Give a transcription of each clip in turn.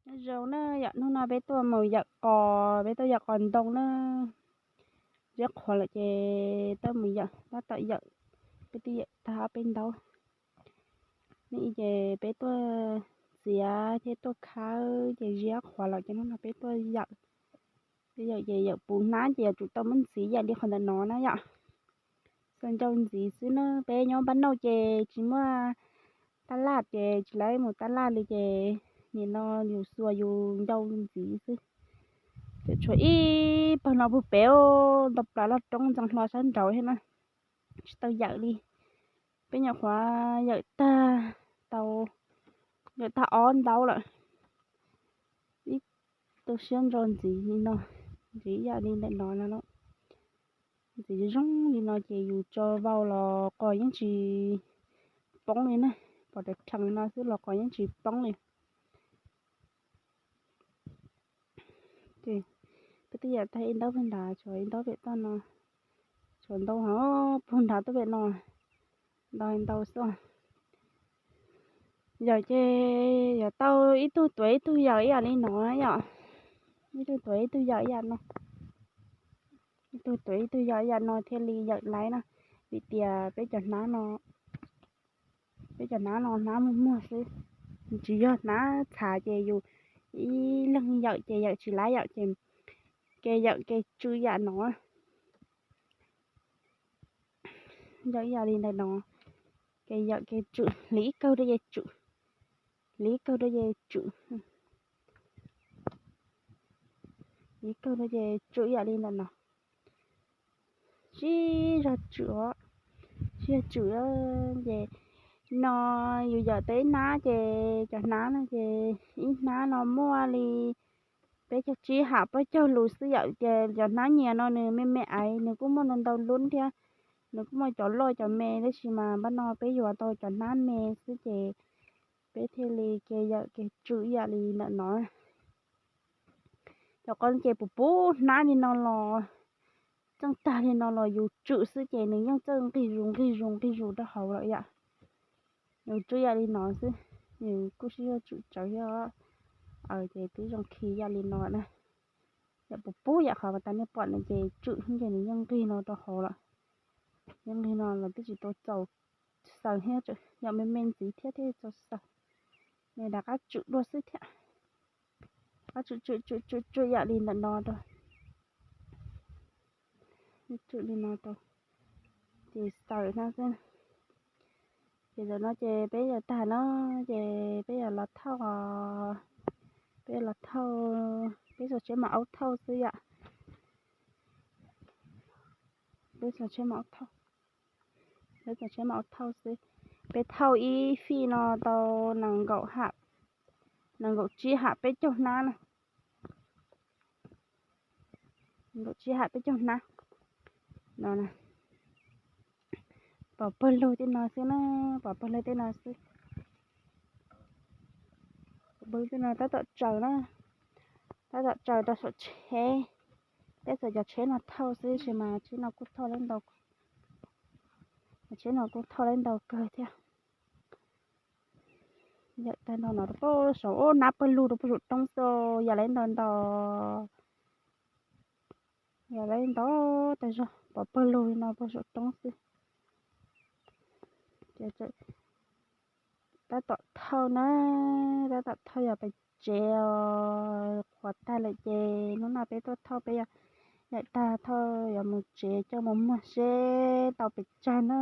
Nyob zoo na yom, hnub no peb tuaj mus yawm qos, peb tuaj yawm qos ntoo na. Ziab qhuav lawm ces tuaj mus yawm, tab tom yawm, peb twb yawm tag ob peb ntaub. Ces peb tuaj txiav thiab tuaj khawb ces ziab qhuav lawm ces hnub no peb tuaj yawm. Peb yawm ces yawm puv hnab ces yuav tsum tau muab ntxiv yam li qhov ntawm no na yom. Xuas ncau ntxiv xwb na, peb nyob npab nauj ces tsis muaj tab laj ces tsis laib mus tab laj li ces nim no yus xuas yus ncau ntxiv xwb. Ces tshuav ib pawg no puag pem ntau plaws loj roob ntxeev hlo sab nraud thiab na, tsis tau yawm li. Peb nyuam qhuav yawm tag tau, yawm tag ob ntaub lawm. Ib tug siab ntso ntxiv li no, ntxiv yam li ntawm no no, ntxiv zoo li no ces yus tso vau los qos yeej tsis poob li na, pom rau rhees li no xwb los qos yeej tsis poob li. Ces peb twb yawm tag ib ntaub pem nrad, tshuav ib ntaub pem toj no, tshuav ntau heev puag nrad tuaj pem no, ntau ntau xwb. Yawm ces yuav tau ib tug tuav ib tug yawm ib yam li no yom, ib tug tuav ib tug yawm ib yam no, ib tug tuav ib tug yawm ib yam no thiaj li yawm laib na, vim tias peb cov hnab no, peb cov hnab no hnab muag muag xwb, tsis yog hnab txhav ces yus ib leeg yawm ces yawm tsis laib yom, ces kev yawm kev tswm yam no. Yawm ib yam li ntawm no, kev yawm kev tswm, hliv ib kawg rau ces tswm, hliv ib kawg rau ces tswm, hliv ib kawg rau ces tswm yam li ntawm no. Sib zog tswm os, sib zog tswm ces no yus yawm tau ib hnab ces cov hnab no ces ib hnab no muaj li peb caug tsib ham plaub caug lus xwb yom, ces cov hnab nyias no nws me me aiv, nws kuj muaj ntau ntau lub thiab, nws kuj muaj cov loj cov me, tab sis mas npaj no peb yuav tau cov hnab me xwb ces peb thiaj li kev yawm kev tswm ib yam li ntawm no. Cov qos ces puv puv hnab li no los, txeej tag li no los yus tswm xwb ces nws yeej txawj nqig zus nqig zus nqig zus rau hauv lawm yom. Yus tswm yam li no xwb, nws kuj sib zog tswm tsawv thiab, ces twb zoo khi yam li no na. Yam puv puv yam qhov uas tas nej pom no ces tswm ces nws yeej nqig no rau hauv lawm. Yeej nqig no los twb tsis tau txaus xaws thiab, yam me me ntxiv thiab thiaj txaus xaws. Nws rov qab tswm dua xwb thiab. Qab tswm tswm tswm tswm tswm yam li ntawm no rau, tswm li no rau, ces xaws no xwb. Ces zaum no ces peb yuav tag no ces peb yuav los thauj, peb los thauj, peb xuas tsheb mam aub thauj xwb yom. Peb xuas tsheb mam aub thauj, peb xuas tsheb mam aub thauj xwb. Peb thauj ib fij no tau nees nkaum ham, nees nkaum tsib ham peb caug hnab na. Nees nkaum tsib ham peb caug hnab no. Pov pawg lug tej no xwb na, pov pawg lug tej no xwb. Pov pawg lug tej no tab tom tsaws na, tab tom tsaws rau saum tsheb. Peb xuas cov tsheb no thauj xwb tab sis mas tsheb no kuj thauj laib ntau, tsheb no kuj thauj laib ntau kawg thiab. Yawm tag ntau no rau puag saum, hnab pawg lug rau puag saum roob xwb, yam laib ntau ntau, yam laib ntau tag zog, pov pawg lug li no puag saum roob xwb. Tab tom thauj na, tab tom thauj yog pem tsev os, qhuav tag lawm ces hnub no peb tuaj thauj, peb yawm tag thauj yuav mus tsev coj mus muag seb tau pes tsawg na.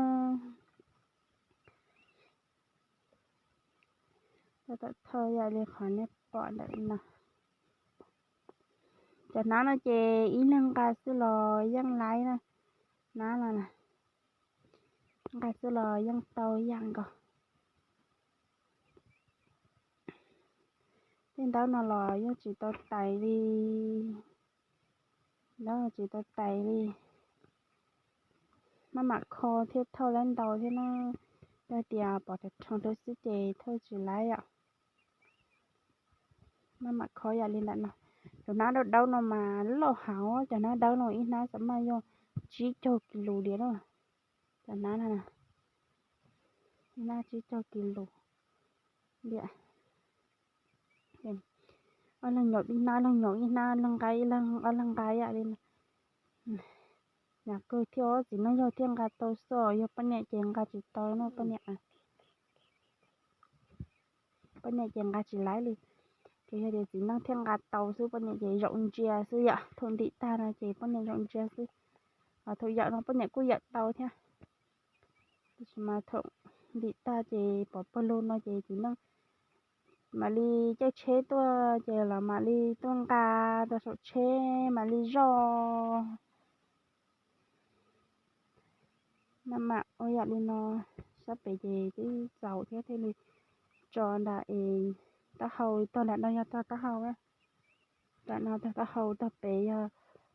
Tab tom thauj yam li qhov nej pom ntawm no. Cov hnab no ces ib leeg nqa xwb los yeej laib na, hnab no na, nqa xwb los yeej tau yam nkaus. Tej ntaub no los yeej tsis tau tais li, ntaub tsis tau tais li. Maj mam kho thiab thauj laib ntau thiab na, yog tias pov rau rhees rau xwb ces thauj tsis laib yom. Maj mam kho yam li ntawm no. Cov hnab dawb dawb no mas loj heev, cov hnab dawb no ib hnab xam maj yog tsib caug kis lus diam na. Cov hnab no na, ib hnab tsib caug kis lus diam. Ob leeg nyaum ib hnab, ob leeg nyaum ib hnab, ob leeg nqa ib leeg, ob leeg nqa ib yam li no. Yam kawg thiab, txiv neej yog thiaj nqa tau xwb, yog poj niam ces nqa tsis tau no poj niam. Poj niam ces nqa tsis laib li, ces yog tias txiv neej thiaj nqa tau xwb, poj niam ces zaum ntsia xwb yom. Thaum ntim tag no ces poj niam zaum ntsia xwb, thaum yawm no poj niam kuj yawm tau thiab. Tab sis mas thaum ntim tag ces pov pawg lug no ces txiv neej mam li caij tsheb tuaj ces los mam li tuaj nqa rau saum tsheb mam li zoj. Maj mam ua yam li no, sab pem ces twb txaus thiab thiaj li tso nram es taub hau, tog nram no yog tog taub hau, nram no tog taub hau, tog pem yog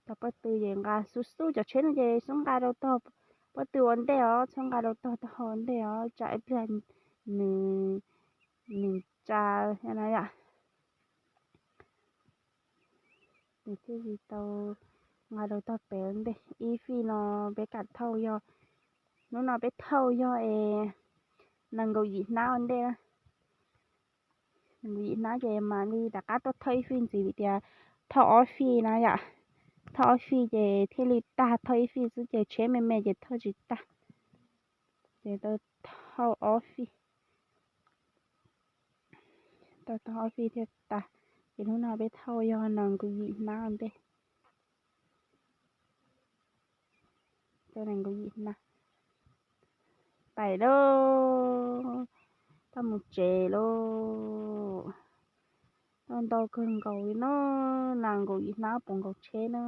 tog pob tw. Ces nqa xub xub cov tsheb no ces xub nqa rau tog pob tw ua ntej os, txhob nqa rau tog taub hau ua ntej os, tsam ib pliag nws, nws tsa no yom. Nws thiaj li tau nqa rau tog pem ua ntej. Ib fij no peb kam thauj yog, hnub no peb thauj yog es nees nkaum yim hnab ua ntej. Nees nkaum yim hnab ces mam li rov qab tuaj thauj ib fij ntxiv vim tias thauj ob fij na yom. Thauj ob fij ces thiaj li tag, thauj ib fij xwb ces tsheb me me ces thauj tsis tag. Ces tau thauj ob fij, tau thauj ob fij thiaj tag. Ces hnub no peb thauj yog nees nkaum yim hnab ua ntej. Tau nees nkaum yim hnab. Pais lauj, tau mus tsev lauj. Tau ntau kawg nkaus li no, nees nkaum yim hnab puv nkaus tsheb na.